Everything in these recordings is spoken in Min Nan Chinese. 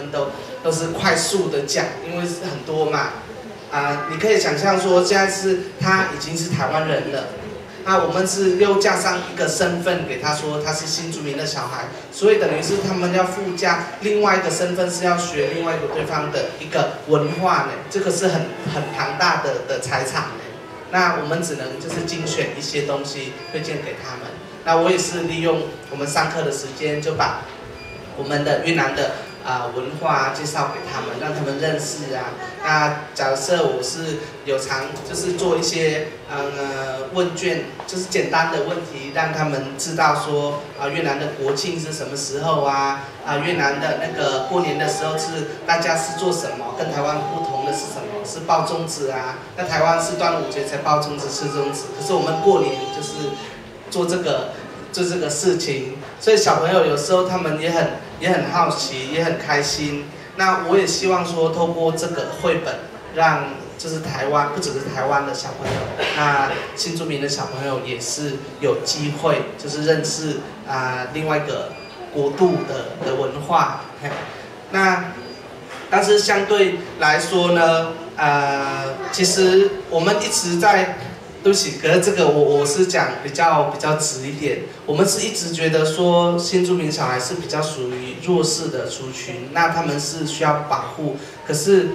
們都是快速的講，因為是很多嘛。啊，你可以想象說，現在是他已經是台灣人了，那我們是又加上一個身份給他說他是新住民的小孩，所以等於是他們要附加另外一個身份，是要學另外一個對方的一個文化呢，這個是很龐大的財產呢。那我們只能就是精選一些東西推薦給他們。那我也是利用我們上課的時間，就把我們的越南的文化介紹給他們，讓他們認識啊。那假設我是有常就是做一些問卷，就是簡單的問題，讓他們知道說啊越南的國慶是什麼時候啊？啊越南的那個過年的時候是大家是做什麼？跟台灣不同的是什麼？是包粽子啊。那台灣是端午節才包粽子吃粽子，可是我們過年就是做這個事情，所以小朋友有時候他們也很好奇，也很開心。那我也希望說，透過這個繪本，讓就是台灣不只是台灣的小朋友，那新住民的小朋友也是有機會，就是認識啊另外一個國度的文化。那但是相對來說呢，其實我們一直在。對不起，可是這個我是講比較直一點。我們是一直覺得說新住民小孩是比較屬於弱勢的族群，那他們是需要保護。可是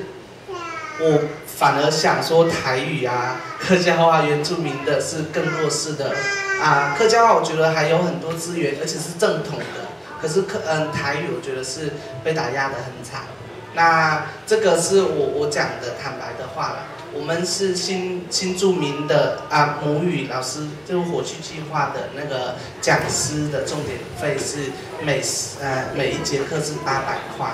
我反而想說台語啊、客家話、原住民的是更弱勢的啊。客家話我覺得還有很多資源，而且是正統的。可是台語我覺得是被打壓得很慘。那這個是我講的坦白的話了。我們是新住民的啊母語老師，就是火炬計劃的那個講師的鐘點費是每一節課是800塊，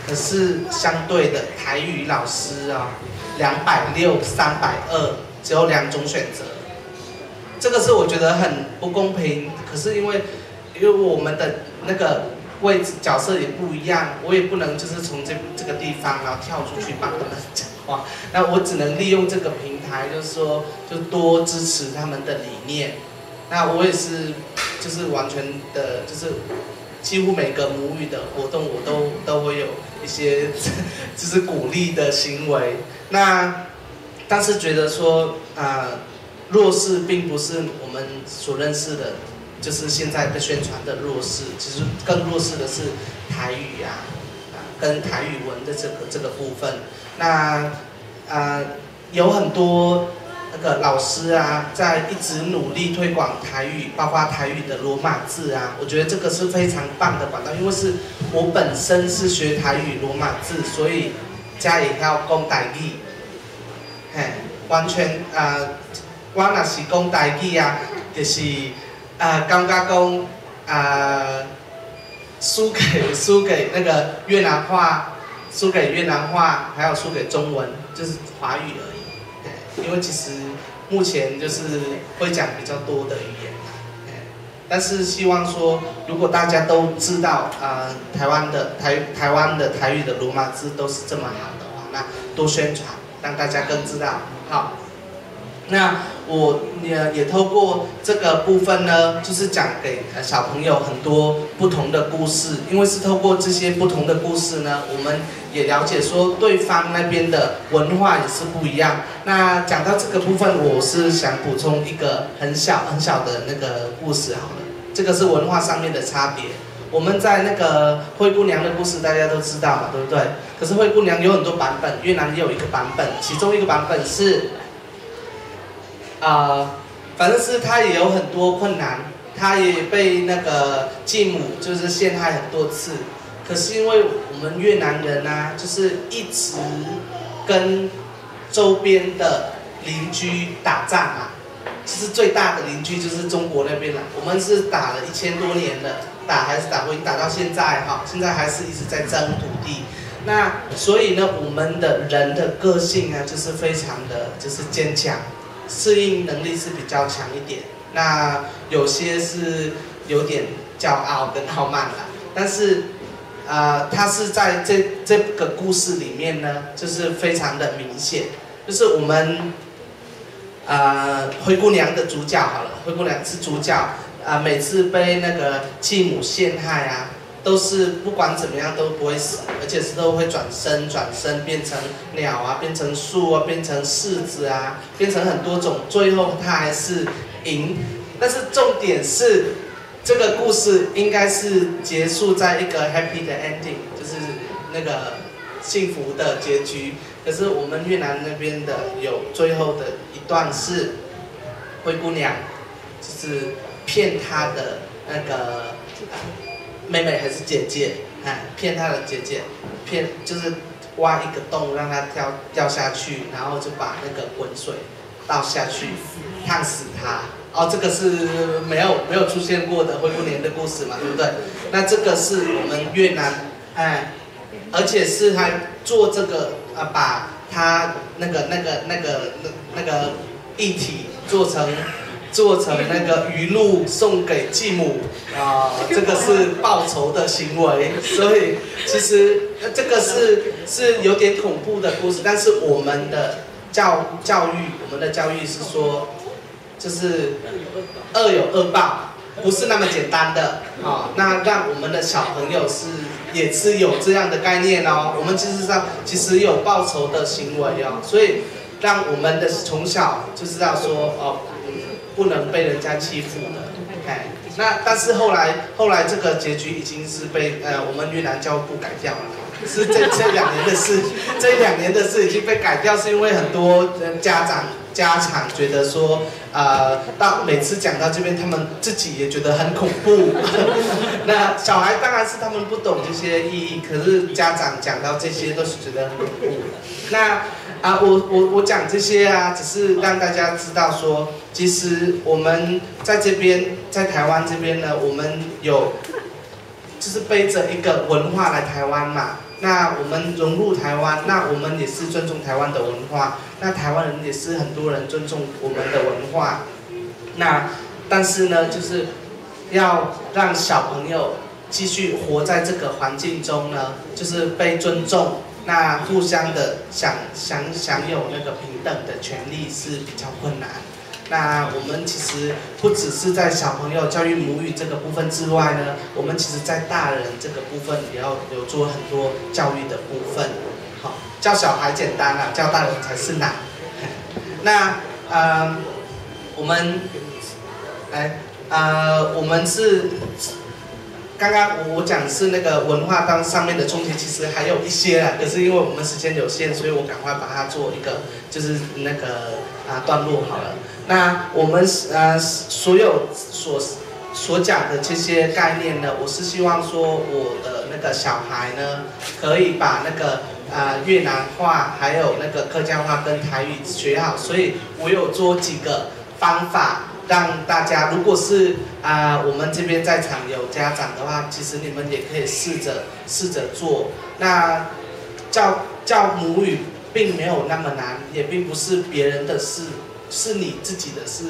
可是相對的台語老師啊，260、320，只有兩種選擇，這個是我覺得很不公平。可是因為我們的那個位置角色也不一樣，我也不能就是從這個地方然後跳出去幫他們講話，那我只能利用這個平台，就是說就多支持他們的理念。那我也是，就是完全的，就是幾乎每個母語的活動，我都會有一些就是鼓勵的行為。那但是覺得說啊，弱勢並不是我們所認識的，就是現在被宣傳的弱勢，其實更弱勢的是台語啊，跟台語文的這個部分。那有很多那個老師啊，在一直努力推廣台語，包括台語的羅馬字啊，我覺得這個是非常棒的管道，因為是我本身是學台語羅馬字，所以才會曉講台語，嘿，完全啊，我若是講台語啊，就是感覺講啊，輸給那個越南話，輸給越南話，還有輸給中文，就是華語而已。因為其實目前就是會講比較多的語言，但是希望說，如果大家都知道啊，台灣的台語的羅馬字都是這麼好的話，那多宣傳，讓大家更知道。好，那我也透過這個部分呢，就是講給小朋友很多不同的故事，因為是透過這些不同的故事呢，我們也了解說對方那邊的文化也是不一樣。那講到這個部分，我是想補充一個很小很小的那個故事好了，這個是文化上面的差別。我們在那個灰姑娘的故事大家都知道嘛，對不對？可是灰姑娘有很多版本，越南也有一個版本，其中一個版本是，反正是她也有很多困難，她也被那個繼母就是陷害很多次。可是因為我們越南人啊，就是一直跟周邊的鄰居打仗嘛，其實最大的鄰居就是中國那邊了。我們是打了1000多年了，打還是打不贏，打到現在哈，現在還是一直在爭土地。那所以呢，我們的人的個性啊，就是非常的就是堅強。適應能力是比較強一點，那有些是有點驕傲跟傲慢啦，但是，他是在這個故事裡面呢，就是非常的明顯，就是我們，灰姑娘的主角好了，灰姑娘是主角，啊，每次被那個繼母陷害啊，都是不管怎么样都不会死，而且是都会轉生轉生變成鳥啊，變成樹啊，變成柿子啊，變成很多種，最後他還是贏。但是重點是，這個故事應該是結束在一個 happy 的 ending，就是那個幸福的結局。可是我們越南那邊的有最後的一段是灰姑娘，就是騙她的那個妹妹還是姐姐，哎，騙她的姐姐，騙就是挖一個洞讓她跳掉下去，然後就把那個滾水倒下去，燙死她。哦，這個是沒有出現過的灰姑娘的故事嘛，對不對？那這個是我們越南，哎，而且是還做這個啊，把他那個液體做成那個魚露送給繼母啊，這個是報仇的行為，所以其實這個是有點恐怖的故事，但是我們的教育，我們的教育是說，就是惡有惡報，不是那麼簡單的啊。那讓我們的小朋友是也是有這樣的概念哦。我們其實上其實有報仇的行為哦，所以讓我們的從小就知道說哦，不能被人家欺負的，哎，那但是後來這個結局已經是被我們越南教育部改掉了，是這兩年的事，這兩年的事已經被改掉，是因為很多家長覺得說，到每次講到這邊，他們自己也覺得很恐怖。那小孩當然是他們不懂這些意義，可是家長講到這些都是覺得很恐怖。那啊，我講這些啊，只是讓大家知道說，其實我們在這邊，在台灣這邊呢，我們有就是背着一個文化來台灣嘛。那我們融入台灣，那我們也是尊重台灣的文化。那台灣人也是很多人尊重我們的文化。那但是呢，就是要讓小朋友繼續活在這個環境中呢，就是被尊重，那互相的享有那個平等的權利是比較困難。那我們其實不只是在小朋友教育母語這個部分之外呢，我們其實在大人這個部分也要有做很多教育的部分。好，教小孩簡單啊，教大人才是難。那我們，哎，我們是剛剛我講是那個文化當上面的衝擊，其實還有一些啦，可是因為我們時間有限，所以我趕快把它做一個就是那個啊段落好了。那我們所有所講的這些概念呢，我是希望說我的那個小孩呢，可以把那個越南話，還有那個客家話跟台語學好，所以我有做幾個方法讓大家，如果是我們這邊在場有家長的話，其實你們也可以試着做。那教母語並沒有那麼難，也並不是別人的事，是你自己的事。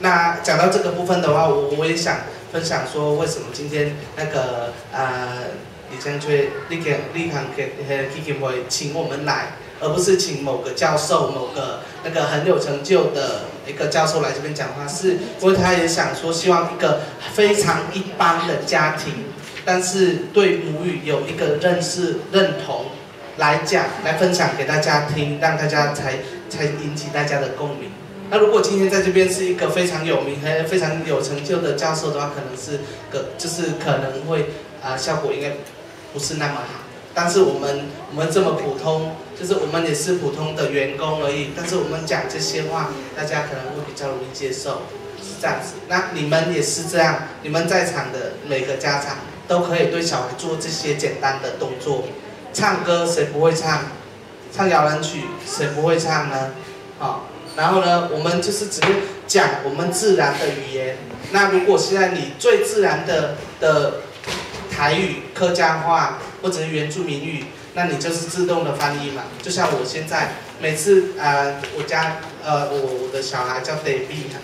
那講到這個部分的話，我也想分享說，為什麼今天那個李江翠、李康基金會請我們來，而不是請某個教授、某個那個很有成就的一個教授來這邊講話，是因為他也想說，希望一個非常一般的家庭，但是對母語有一個認識、認同來講，來分享給大家聽，讓大家才引起大家的共鳴。那如果今天在這邊是一個非常有名、還非常有成就的教授的話，可能是個就是可能會效果應該不是那麼好。但是我們這麼普通，就是我們也是普通的員工而已。但是我們講這些話，大家可能會比較容易接受，是這樣子。那你們也是這樣，你們在場的每個家長都可以對小孩做這些簡單的動作。唱歌誰不會唱？唱搖籃曲誰不會唱呢？好，然後呢，我們就是只是講我們自然的語言。那如果現在你最自然的台語、客家話或者是原住民語，那你就是自動的翻譯嘛。就像我現在每次我家我的小孩叫 David，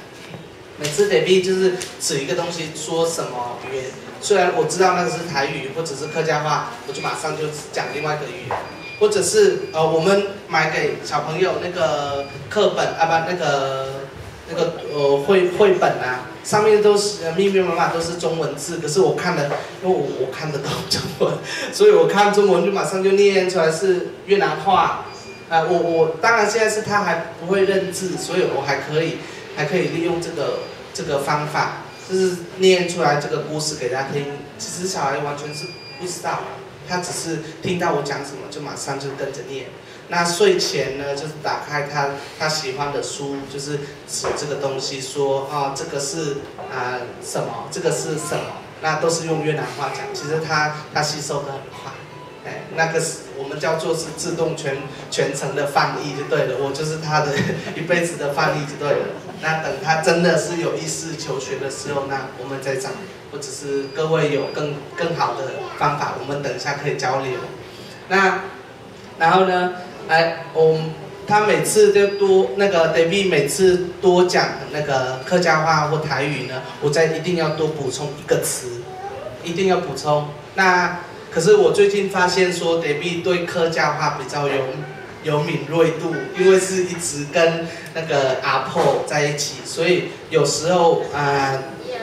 每次 David 就是指一個東西說什麼語言，雖然我知道那個是台語或者是客家話，我就馬上就講另外一個語言。或者是我們買給小朋友那個課本啊，不，那個那个绘本啊，上面都是密密麻麻都是中文字，可是我看了，因为我看得懂中文，所以我看中文就马上就念出来是越南话。啊，我当然现在是他还不会认字，所以我还可以利用这个方法，就是念出来这个故事给他听。其实小孩完全是不知道，他只是听到我讲什么就马上就跟着念。那睡前呢，就是打开他喜欢的书，就是指这个东西说啊，这个是啊什么，这个是什么，那都是用越南话讲。其实他吸收的很快。哎，那个是我們叫做是自動全程的翻譯就對了，我就是他的一輩子的翻譯就對了。那等他真的是有意識求學的時候，那我們再講，或者是各位有更好的方法，我們等一下可以交流。那然後呢，哎，他每次就多那個 David 每次多講那個客家話或台語呢，我再一定要多補充一個詞，一定要補充。那可是我最近發現說，David 對客家話比較有敏銳度，因為是一直跟那個阿婆在一起，所以有時候啊，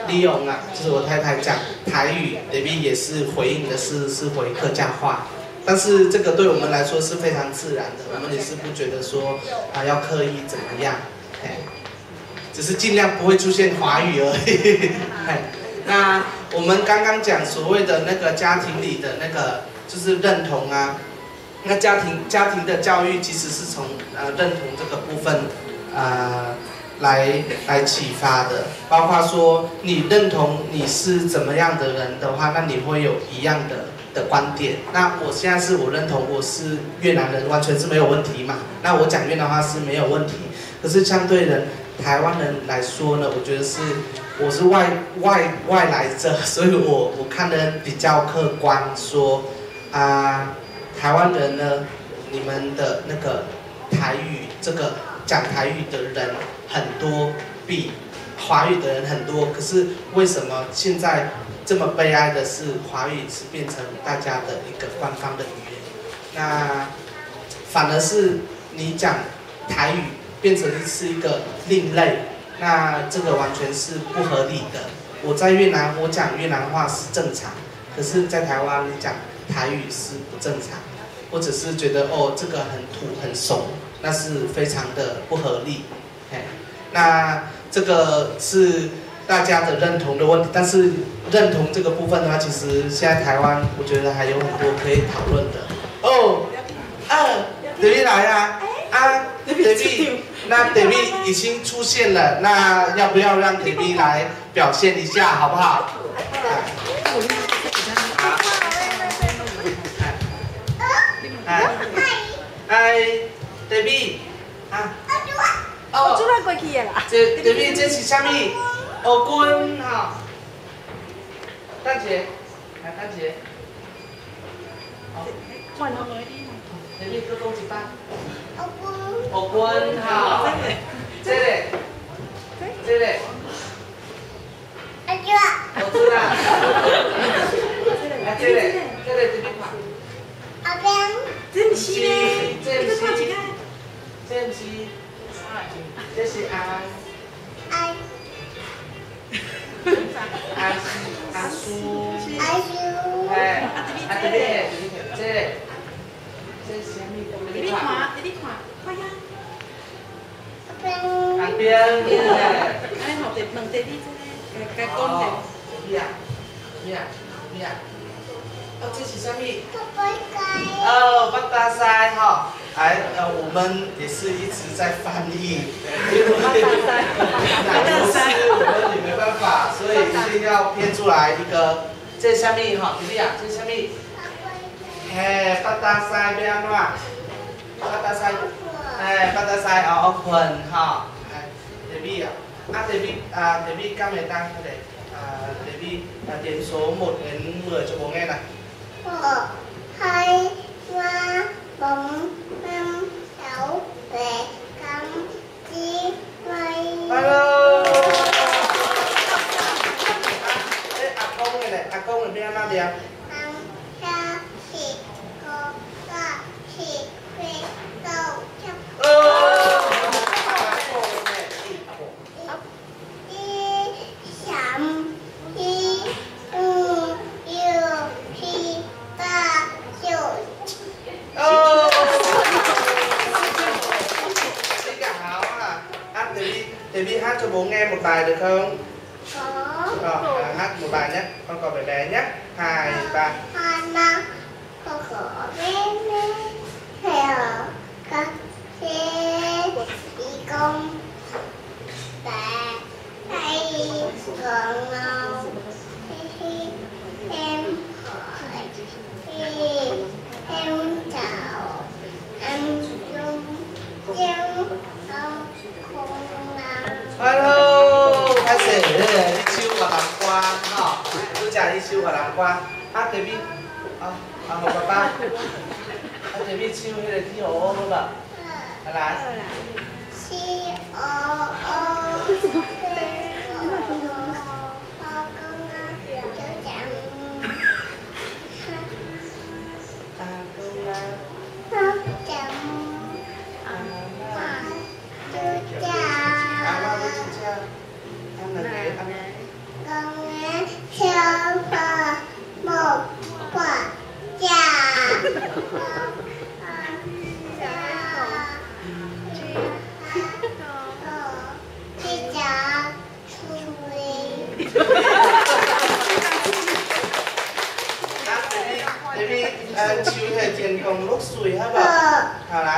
利用啊，就是我太太講台語，David 也是回應的是回客家話，但是這個對我們來說是非常自然的，我們也是不覺得說啊要刻意怎麼樣，哎，只是盡量不會出現華語而已。那我們剛剛講所謂的那個家庭裡的那個就是認同啊，那家庭的教育其實是從認同這個部分來啟發的，包括說你認同你是怎麼樣的人的話，那你會有一樣的觀點。那我現在是我認同我是越南人，完全是沒有問題嘛。那我講越南話是沒有問題，可是相對人台灣人來說呢，我覺得是我是外來者，所以我看得比較客觀說，啊，台灣人呢，你們的那個台語，這個講台語的人很多，比華語的人很多，可是為什麼現在這麼悲哀的是，華語是變成大家的一個官方的語言，那反而是你講台語變成是一個另類。那這個完全是不合理的。我在越南，我講越南話是正常，可是，在台灣你講台語是不正常，或者是覺得哦這個很土很慫，那是非常的不合理。嘿，那這個是大家的認同的問題，但是認同這個部分的話，其實現在台灣我覺得還有很多可以討論的。哦，啊，David 來啊，啊，David。那 David 已經出現了，那要不要讓 David 來表現一下，好不好？好。哎，哎，David，啊，哦，煮來過去的啦。這 David 這是啥物？芋棍吼。等一下，來等一下。好。換咯。 David 閣講一擺。芋棍吼，這個，這個，阿豬芋豬啦，啊這個，這個這邊看，阿邊，這毋是呢，這毋是，這毋是，這是阿，阿，阿阿叔，阿叔，哎，啊這邊，這個，這是啥物？你看，你看，快呀！旁邊，哎，好，問弟弟這個，該講的。咩啊？咩啊？咩啊？哦，這是啥物？哦，八大賽哈，哎，我們也是一直在翻譯，因為奶油師我們也沒辦法，所以一定要編出來一個。這是啥物哈？弟弟啊，這是啥物？嘿，八大賽欲按怎？八大賽，哎，八大賽哦，困哈，哎，弟弟啊，啊弟弟啊，弟弟敢會當彼個啊，弟弟啊，點數 1 đến 10 cho bố nghe này. 1, 2, 3, 4, 5, 6, 7, 8, 9, 10. Hello. 啊，阿公的咧，阿公的欲按怎念？ 3, 4, 5, 6, 7, 8, 9, 10. 哦。 1, cho bố nghe một bài được không? Có. Rồi, hát một bài nhé. Con cò bé bé nhé. Hai, ba. Hai, con cò bé bé theo con xe đi công bà hay còn ngâu em hỏi em chào anh dung chân ông không làm. Hello，歹勢，你唱越南歌吼，拄才你唱越南歌，啊，David，啊啊，予爸爸，啊，David 唱彼个天鹅好無？來。 C O O C O O 公啊，就講。阿公啊，講阿媽，就講。阿媽要出聲，阿兩個阿。公啊，小花木花家。啊，David，David，唱彼個天空落水，好無？好來。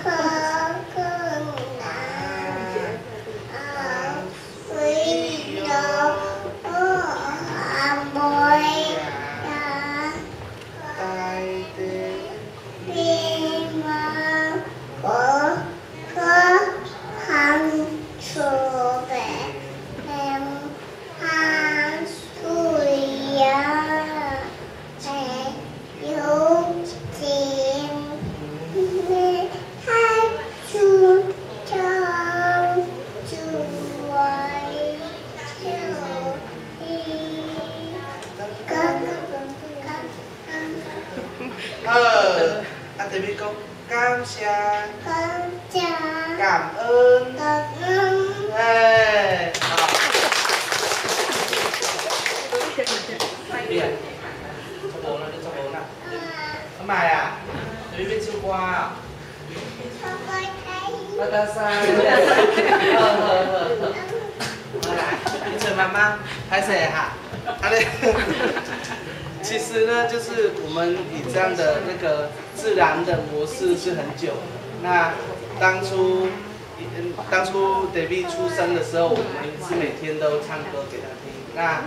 好困難啊，為了阿妹啊，大地。你們我可喊出來，喊出呀，有情喊出唱出來，就一個個。好，啊，David 講感謝。感謝。感恩。感恩。哎，好。你啊，做無啦，你做無啦。阿媽啊，你欲唱歌啊？我得三。好好好好。好來，你找媽媽，歹勢哈。啊咧，其實呢，就是我們以這樣的那個自然的模式是很久的。那當初 David 出生的時候，我們是每天都唱歌給他聽。那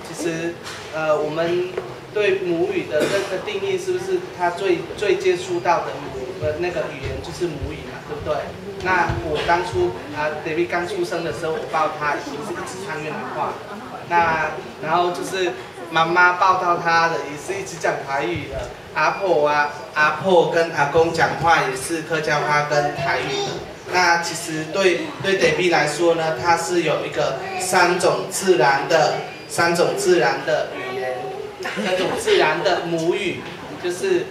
其實，我們對母語的那個定義，是不是他最最接觸到的母那個語言就是母語嘛，對不對？那我當初啊，David 剛出生的時候，我抱他已經是一直唱越南話。那然後就是媽媽抱到他的也是一直講台語的，阿婆啊，阿婆跟阿公講話也是客家話跟台語的。那其實對 David 來說呢，他是有一個三種自然的語言，三種自然的母語，就是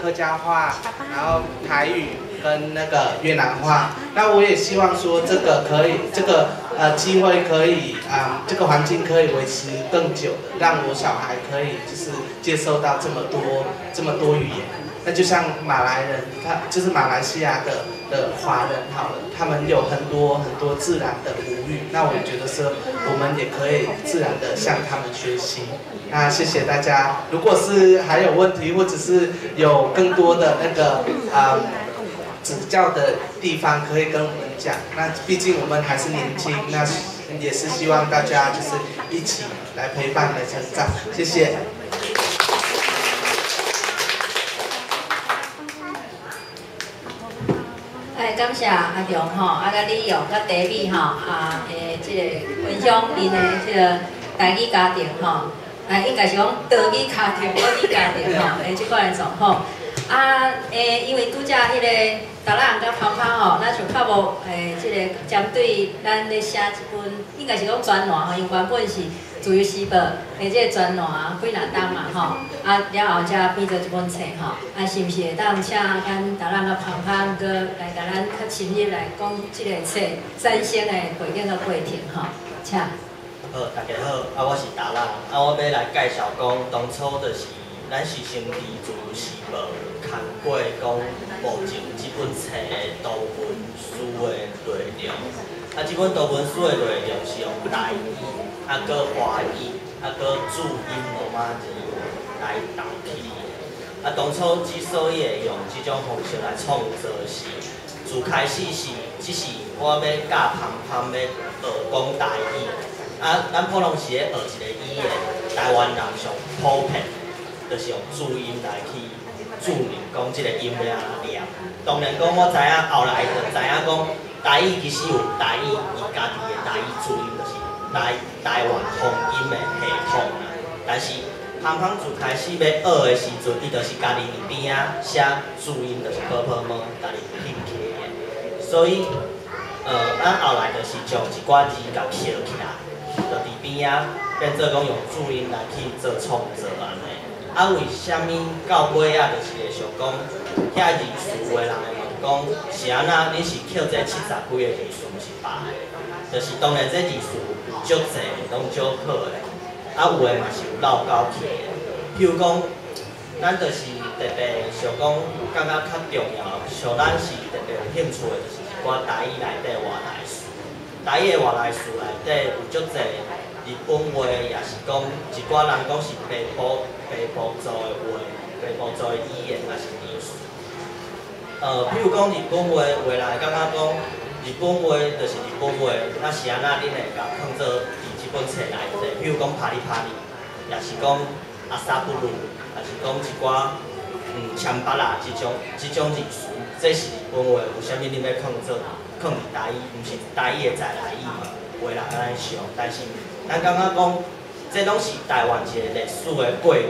客家話，然後台語跟那個越南話。那我也希望說這個可以，這個機會可以啊，這個環境可以維持更久的，讓我小孩可以就是接受到這麼多語言。那就像馬來人，他就是馬來西亞的華人好了，他們有很多很多自然的母語，那我覺得是我們也可以自然的向他們學習。那謝謝大家，如果是還有問題，或者是有更多的那個指教的地方，可以跟我們講。那畢竟我們還是年輕，那也是希望大家就是一起來陪伴、來成長。謝謝。哎，感謝阿強吼，啊，佮李勇、佮 David 吼，啊，這個分享𪜶的這個台語家庭吼，啊，應該是講多語家庭、國語家庭吼，這款的狀況。啊，因為拄才彼個達人佮芳芳吼，咱就較無這個針對咱咧寫這本，應該是講專欄吼，因為原本是自由時報的這個專欄幾若冬嘛吼，啊了後才變做這本冊吼，啊是毋是會當請咱達人佮芳芳閣來共咱較深入來講這個冊產生的背景佮過程吼，請。好，大家好，啊我是達人，啊我欲來介紹講當初就是。咱是先佇自由時報看過講目前這本冊的圖文書的內容，啊，這本圖文書的內容是用台語，啊，閣華語，啊，閣注音羅馬字來鬥起的。啊，當初之所以會用這種方式來創作是，自開始是只是我欲教芳芳欲學講台語。啊，咱普通時咧學一個語言，台灣人上普遍，就是用注音來去注明講這個音欲按怎念。當然講我知影，後來就知影講，台語其實有台語伊家己的台語注音，就是台灣方音的系統啦。但是芳芳自開始欲學的時陣，伊就是家己佇邊仔寫注音，就是ㄅㄆㄇ家己拼起的。所以，咱後來就是將一寡字共抾起來，就佇邊仔變做講用注音來去做創作按呢。啊，為啥物到尾仔就是會想講，遐字詞有的人會問講，是按怎？恁是抾這七十幾个字詞，毋是白的？就是當然這字詞有足濟攏足好的，啊有的嘛是有落狗去的。譬如講，咱就是特別想講，感覺較重要，像咱是特別有興趣的，就是一寡台語內底外來詞。台語的外來詞內底有足濟日本話，也是講一寡人講是平埔族的話，平埔族的語言，也是字詞。譬如講日本話，有的人會感覺講日本話就是日本話，那是按怎恁會共囥做佇這本冊內底？譬如講帕里帕里，也是講阿薩布魯，也是講一寡攕巴仔這種字詞，這是日本話，為啥物恁欲囥做囥佇台語？毋是台語的在來語嘛？有的人按呢想，但是咱感覺講，這攏是台灣一個歷史的過程，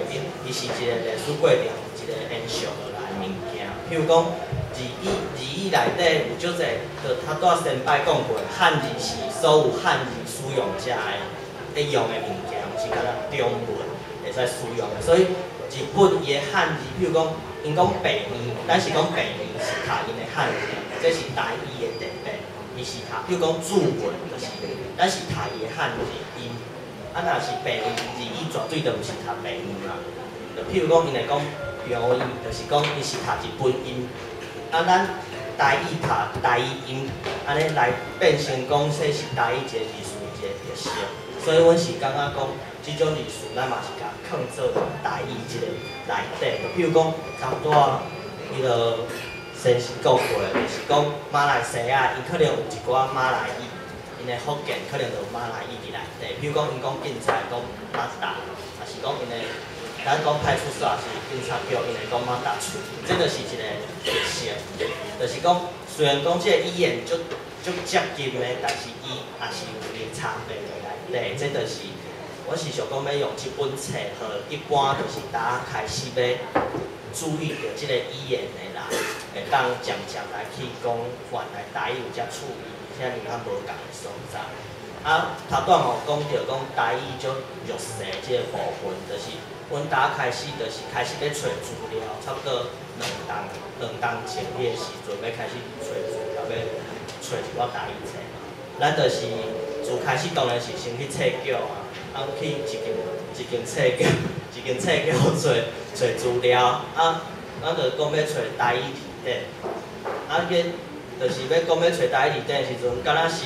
伊是一個歷史過程，一個延續落來的物件。譬如講，字語內底有足濟，就頭拄仔先擺講過，漢字是所有漢字使用者的咧用的物件，毋是干焦中文會使使用的。所以日本伊的漢字，譬如講，𪜶講白音，咱是講白音是讀𪜶的漢字，這是台語的特別，伊是讀，譬如講注文，就是咱是讀伊的漢字音，啊若是白音字語絕對就毋是讀白音啦。就譬如講，𪜶會講標音，就是講伊是讀日本音，啊咱台語讀台語音，按呢來變成講這是台語一個字詞一個特色。所以阮是感覺講，這種字詞咱嘛是共囥做台語這個內底。就譬如講，頭拄仔彼个先生講過的，就是講馬來西亞，𪜶可能有一寡馬來語，𪜶的福建可能就有馬來語佇內底。譬如講，𪜶講警察講馬達，抑是講𪜶的，咱講派出所是警察局，𪜶會講馬達處，這就是一個特色。就是講，雖然講這個語言足足接近的，但是伊也是有伊差別佇內底。這就是我是想講欲用這本冊，予一般就是打開始欲注意著這個語言的人，會當漸漸來去講，原來台語有遮趣味，遮爾較無仝的所在。啊，頭拄仔嘛有講著講台語足弱勢這個部分，就是阮打開始就是開始咧揣資料，差不多2冬前彼个時陣，欲開始揣資料，欲揣一寡台語冊嘛。咱就是自開始當然是先去冊局啊，啊去一間一間冊局，一間冊局揣揣資料，啊，咱就講欲揣台語字典，啊，彼就是欲講欲揣台語字典的時陣，敢若是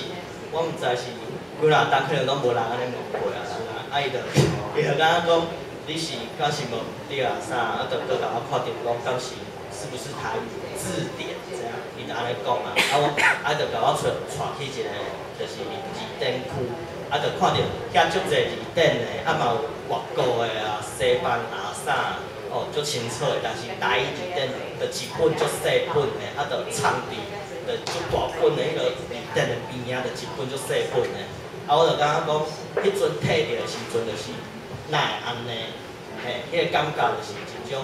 我毋知是幾若冬可能攏無人按呢問過啊，是啊，啊伊就敢若講你是敢是問毋對啊啥，啊就閣共我確定講敢是是不是台語字典這樣，伊就按呢講啊，啊我啊就共我揣帶去一個就是字典區，啊就看著遐足濟字典的，啊嘛有外國的啊、西班牙啥，哦足清楚的，但是台語字典就一本足細本的，啊就藏佇就足大本的彼个字典的邊仔，就一本足細本的。啊，我就感覺講，彼陣摕著的時陣就是哪會按呢？嘿，彼个感覺就是一種，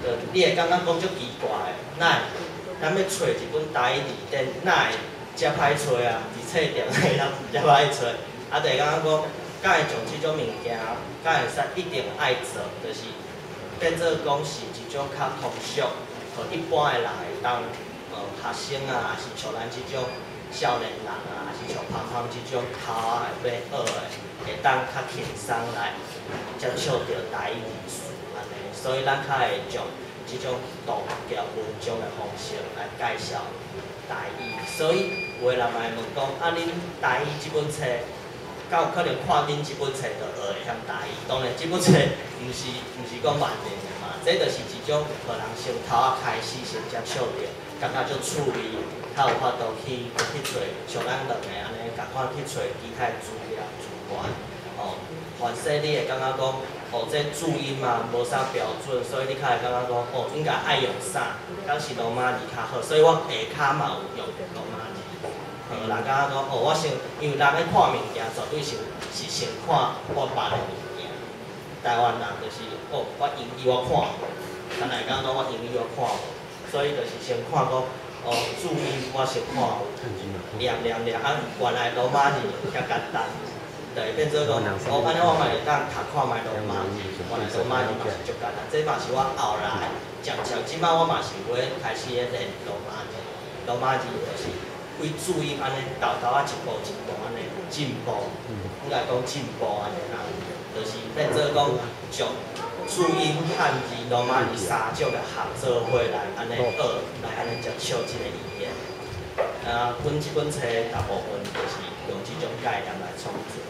就你會感覺講足奇怪的，哪會咱欲揣一本台語字典，哪會遮歹揣啊？佇冊店內通遮歹揣，啊，就會感覺講，敢會將這種物件，敢會使一定愛做，就是變做講是一種較通俗，予一般的人會當，學生啊，抑是像咱這種少年人啊，抑是像芳芳這種頭仔會欲學的，會當較輕鬆來接觸著台語字詞按呢，所以咱較會將這這種道教文章的方式來介紹台語，所以有的人嘛會問講，啊，恁台語這本冊，敢有可能看恁這本冊就學會曉台語？當然，這本冊毋是講萬能的嘛，這就是一種予人先頭仔開始先接觸著，感覺足趣味，較有法度去揣，像咱兩个按呢仝款去揣其他的資料資源，哦。凡勢你會感覺講，哦，這注音嘛無啥標準，所以你較會感覺講，哦，應該愛用啥，敢是羅馬字較好，所以我下跤嘛有用羅馬字。予人感覺講，哦，我先，因為人咧看物件，絕對是是先看我捌的物件。台灣人就是，哦，我英語我看無，咱會感覺講我英語我看無，所以就是先看講，哦，注音我先看無，念念念，啊，原來羅馬字較簡單。就會變做講，哦，按呢我嘛會當讀看覓羅馬字，原來羅馬字嘛是足簡單，這嘛是我後來漸漸，這擺我嘛是有咧開始咧練羅馬字，羅馬字就是規注音按呢，沓沓仔一步一步按呢進步，應該講進步按呢啦，就是變做講將注音漢字、羅馬字三種的合做伙來按呢學，來按呢接觸這個語言。啊，阮這本冊大部分就是用這種概念來創作。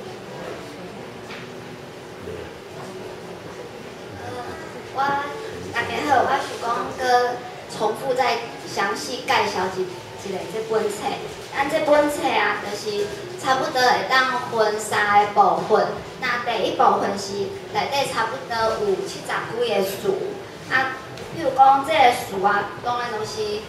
我大家好，我想講閣重複再詳細介紹一一下這本冊。咱這本冊啊，就是差不多會當分三个部分。那第一部分是內底差不多有七十幾个詞。啊，譬如講這个詞啊，當然攏是，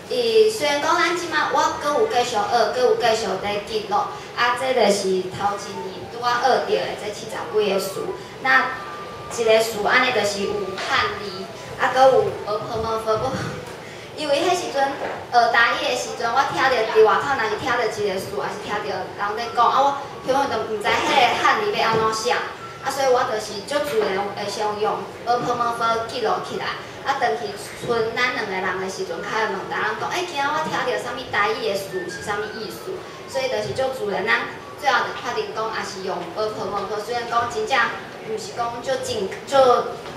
伊雖然講咱這擺我閣有繼續學，閣有繼續佇記錄。啊，這就是頭一年拄仔學著的這七十幾個詞。那一个詞按呢，就是有漢字，啊，閣有ㄅㄆㄇㄈ，因為彼時陣學台語的時陣，我聽著佇外口，若是聽著一個詞，抑是聽著人咧講，啊，我根本就毋知彼个漢字欲按怎寫，啊，所以我就是足自然會先用ㄅㄆㄇㄈ記錄起來，啊，轉去賰咱兩个人的時陣，較會問逐人講，欸，今仔我聽著啥物台語的詞是啥物意思？所以就是足自然，咱最後就決定講，也是用ㄅㄆㄇㄈ，雖然講真正毋是講足正、足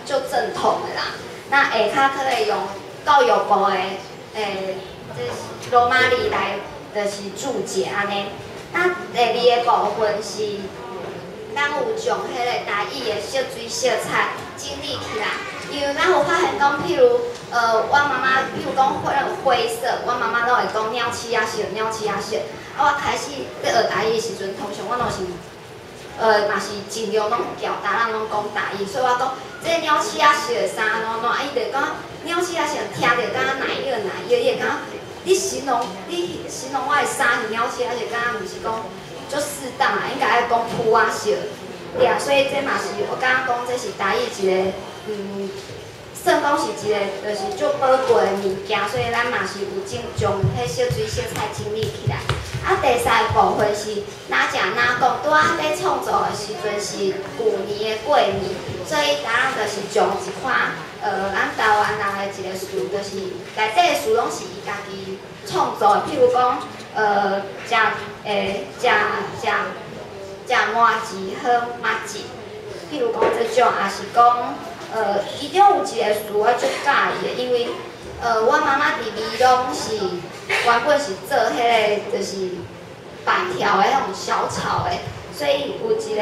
足正統的啦。那下跤可會用教育部的這羅馬字來，就是注解按呢。那第二個部分是，咱有將彼個台語的色水色彩整理起來，因為咱有發現講，譬如我媽媽，譬如講灰色，我媽媽攏會講鳥鼠仔色、鳥鼠仔色。啊，我開始咧學台語的時陣，通常我攏是，嘛是盡量攏教逐人攏講台語，所以我講這個鳥鼠仔色的衫按怎，啊，伊就講鳥鼠仔色聽著敢若奶油奶油，伊會感覺你形容我的衫是鳥鼠仔色，敢若毋是講足適當啊，應該愛講鋪仔色，對啊，所以這嘛是我感覺講這是台語一個，算講是一個就是足寶貴的物件，所以咱嘛是有將將彼色水色彩整理起來。啊，第三个部分是哪食哪講，拄仔欲創作的時陣是舊年的過年，所以逐人就是將一款咱台灣人的一個詞，就是內底的詞攏是伊家己創作的，譬如講，食食食食麻糬好麻糬，譬如講這種，抑是講，其中有一個詞我足佮意的，因為我媽媽佇美濃是原本是做彼个就是板條的彼種小炒的，所以有一個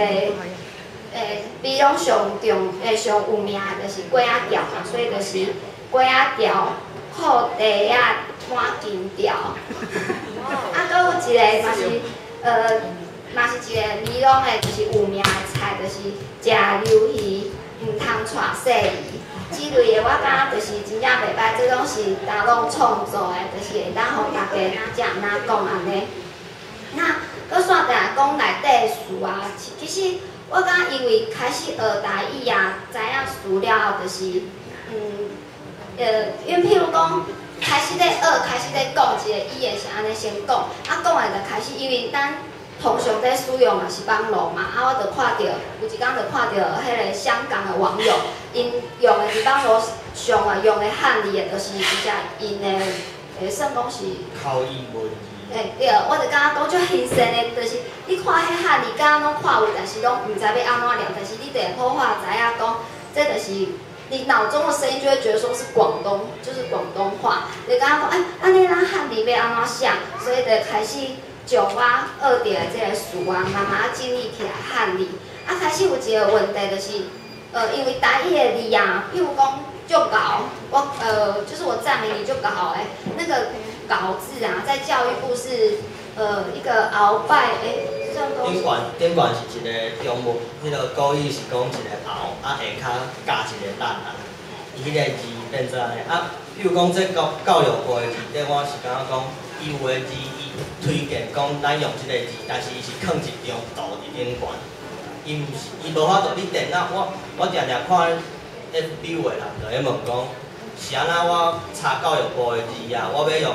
美濃上重上有名的就是粿仔條嘛，所以就是粿仔條、褲袋仔、滿金條。啊，閣有一個嘛是嘛是一個美濃的，就是有名的菜，就是食魷魚毋通娶細姨。這類的我感覺就是真正袂䆀，這攏是大攏創作的，就是會當予大家哪食哪講按呢。那閣煞來講內底的詞啊，其實我感覺因為開始學台語啊，知影詞了後，就是因為譬如講開始咧學，開始咧講一個語言是按呢先講，啊講完就開始，因為咱通常咧使用嘛是網路嘛，啊我就看著有一工就看著彼个香港的網友，𪜶用的佇網路上啊用的漢字的，就是直接𪜶的，算講是口語文字。欸對，我就感覺講足新鮮的，就是你看彼漢字，敢若攏看有，但是攏毋知欲按怎念，但是你就會普化知影講，這就是你腦中的聲音就會覺得說是廣東，就是廣東話。就感覺講，欸，按呢咱漢字欲按怎寫？所以就開始將我學著的這个詞啊，慢慢整理起來漢字。啊，開始有一个問題就是，因為台語的字啊，譬如講足𠢕，我就是我讚美你足𠢕的，那個𠢕字啊，在教育部是一個鰲拜，欸，頂懸頂懸是一个中文，彼个國語是講一个鰲，啊下跤加一个力啦，伊彼个字變做按呢。啊，比如講這教育部的字典，我是感覺講，伊有的字伊推薦講咱用這个字，但是伊是囥一張圖佇頂懸，伊毋是伊無法度。你電腦我定定看 FB 有的人就咧問講，是按怎我查教育部的字啊，我欲用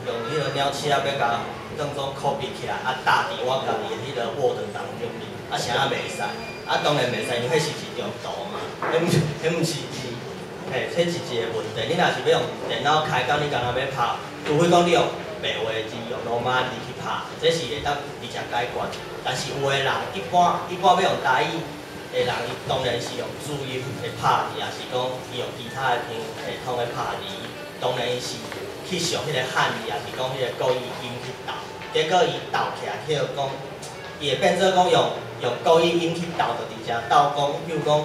彼个鳥鼠仔欲共當做 copy 起來，啊貼佇我家己的彼个 Word 當中面，啊啥啊袂使，啊當然袂使，因為彼是一張圖嘛，彼毋是字，嘿，這是一個問題。你若是欲用電腦開講，你敢若欲拍，除非講你用白話字，用羅馬字去拍，這是會當直接解決。但是有的人一般欲用台語的人，伊當然是用注音來拍字，抑是講伊用其他的系統來拍字，當然伊是去上彼个漢字，抑是講彼个國語音去鬥，結果伊鬥起來，彼個講，伊會變做講用國語音去鬥，就佇遮鬥講，比如講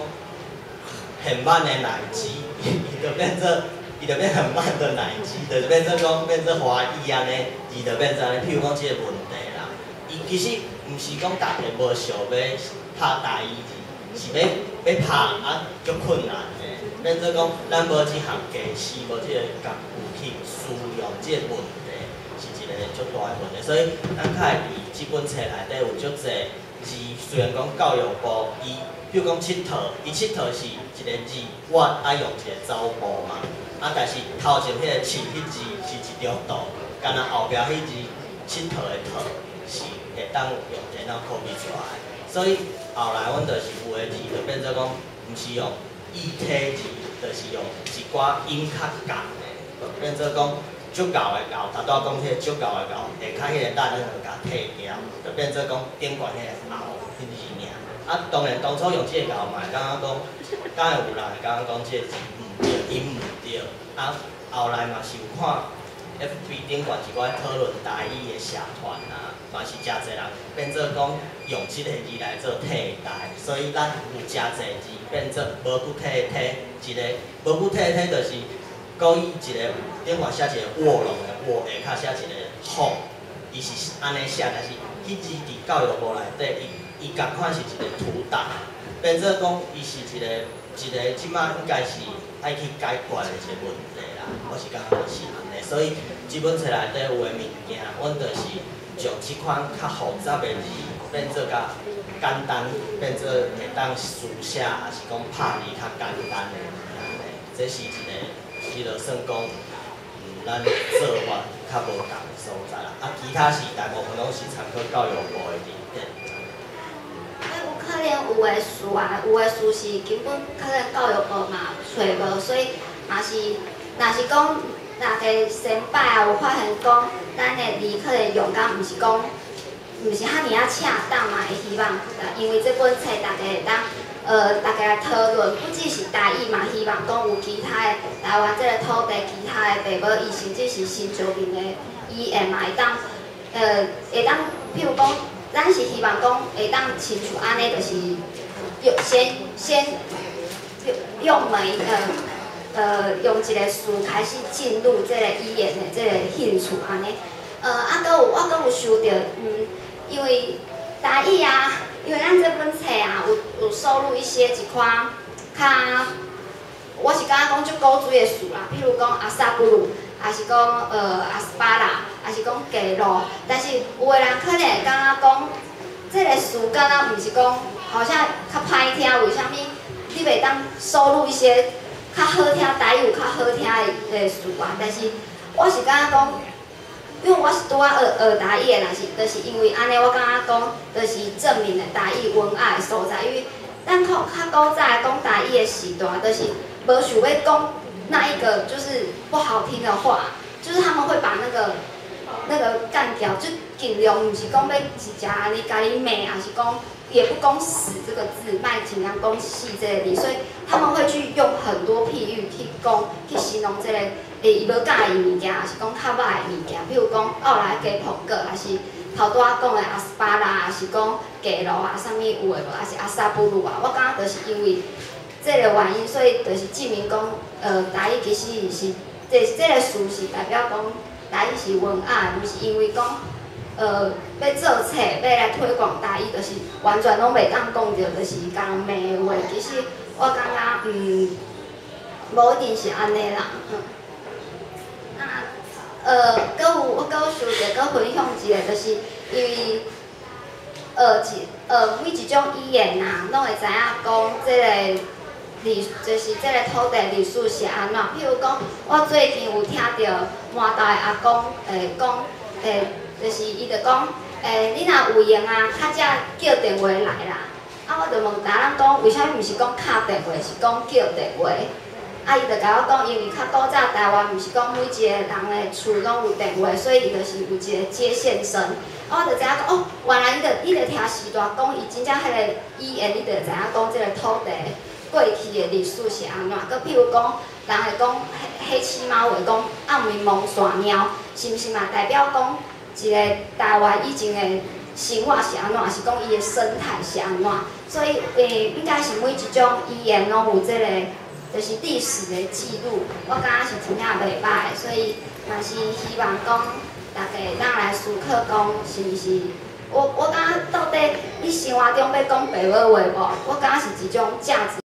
很慢的奶雞，伊就變很慢的奶雞，就是變做講變做華語按呢，字就變做按呢。譬如講這个問題啦，伊其實毋是講逐家無想欲拍台語字，是欲拍啊足困難的，變做講咱無這項技師，無這个工具去使用這个問題，是一個足大的問題。所以咱較會佇這本冊內底有足濟字，雖然講教育部伊，比如講𨑨迌，伊𨑨迌是一个字，我愛用一個走步嘛，啊，但是頭前彼个𨑨彼字是一張圖，干焦後壁彼字𨑨迌的迌是會當用電腦 copy 出來。所以後來阮就是有的字就變做講，毋是用異體字，就是用一寡音較仝的，變做講足𠢕的𠢕，頭拄仔講彼個足𠢕的𠢕，下跤彼个力咱就共退掉，就變做講頂懸彼個鰲彼字爾。啊，當然當初用這个𠢕嘛會感覺講，敢會有人會感覺講這个字毋對，音毋對。啊，後來嘛是有看 FB 頂懸一寡討論台語的社團啊，嘛是誠濟人變做講用這个字來做替代，所以咱有誠濟字變做無骨體體，一个無骨體體就是國語一个頂懸寫一个臥龍的臥，下跤寫一個虎，伊是按呢寫，但是彼字佇教育部內底，伊仝款是一个圖檔，變做講伊是一个這馬應該是愛去解決的一個問題啦。我是感覺是按呢，所以這本冊內底有的物件，阮就是將這款較複雜的字變做較簡單，變做會當書寫，抑是講拍字較簡單的按呢。這是一个，彼落算講，咱做法較無仝的所在啦。啊，其他是大部分攏是參考教育部的字典。啊，有可能有的詞啊，有的詞是根本可能教育部嘛揣無，所以嘛是，若是講，若個先擺啊有發現講，咱的字可能用甲毋是講，毋是遐爾仔恰當嘛，會希望，因為這本冊逐家會當，逐家來討論，不只是台語嘛，希望講有其他的台灣這个土地其他的爸母，伊甚至是新住民的語言嘛會當，會當，譬如講，咱是希望講會當親像按呢，就是用先用每用一个詞開始進入這个語言的這个興趣按呢。啊，閣有我閣有收著，因為台語啊，因為咱這本冊啊，有收錄一些一款較，我是感覺講足古錐的詞啦，譬如講阿薩布魯，抑是講阿斯巴拉，抑是講街路，但是有的人可能會感覺講，這个詞敢若毋是講，好像較歹聽，為啥物你袂當收錄一些較好聽台語有較好聽的詞啊？但是我是感覺講，因為我是拄仔學學台語的，若是就是因為按呢，我感覺講，就是證明了台語文雅的所在。因為咱較古早講台語的時代，就是無想欲講那一個就是不好聽的話，就是他們會把那個那个干譙，就盡量毋是講欲直接按呢共你罵，抑是講也不講死這個字，莫盡量講死這個字，所以他們會去用很多譬喻去講，去形容這個伊無佮意物件，抑是講較歹的物件，比如講奧來雞婆果，抑是頭拄仔講的阿斯巴拉，抑是講雞路啊，啥物有的無，抑是阿薩布魯啊，我感覺就是因為這個原因，所以就是證明講，台語其實是這個詞是代表講台語是文雅，毋是因為講，欲做冊，欲來推廣台語，就是完全攏袂當講著，就是共人罵的話。其實我感覺，無一定是按呢啦。那，閣有我閣有想著，閣分享一個，就是因為，每一種語言啊，攏會知影講這個歷，就是這個土地歷史是按怎。譬如講，我最近有聽著麻豆的阿公，講，就是伊就講，你若有閒啊，較早叫電話來啦。啊，我就問大人講，為啥物毋是講敲電話，是講叫電話？啊，伊就共我講，因為較古早台灣毋是講每一個人的厝攏有電話，所以伊就是有一個接線生。啊，我就知影講，哦，原來你著聽時代講，伊真正彼個語言，你就會知影講這個土地過去的歷史是按怎。閣譬如講，人會講黑漆貓會講暗暝摸山貓，是毋是嘛代表講一個台灣以前的生活是按怎，抑是講伊的生態是按怎？所以，應該是每一種語言攏有這個，就是歷史的記錄。我感覺是真正袂䆀，所以嘛是希望講大家會當來思考講，是毋是？我感覺到底你生活中欲講白話話無？我感覺是一種價值。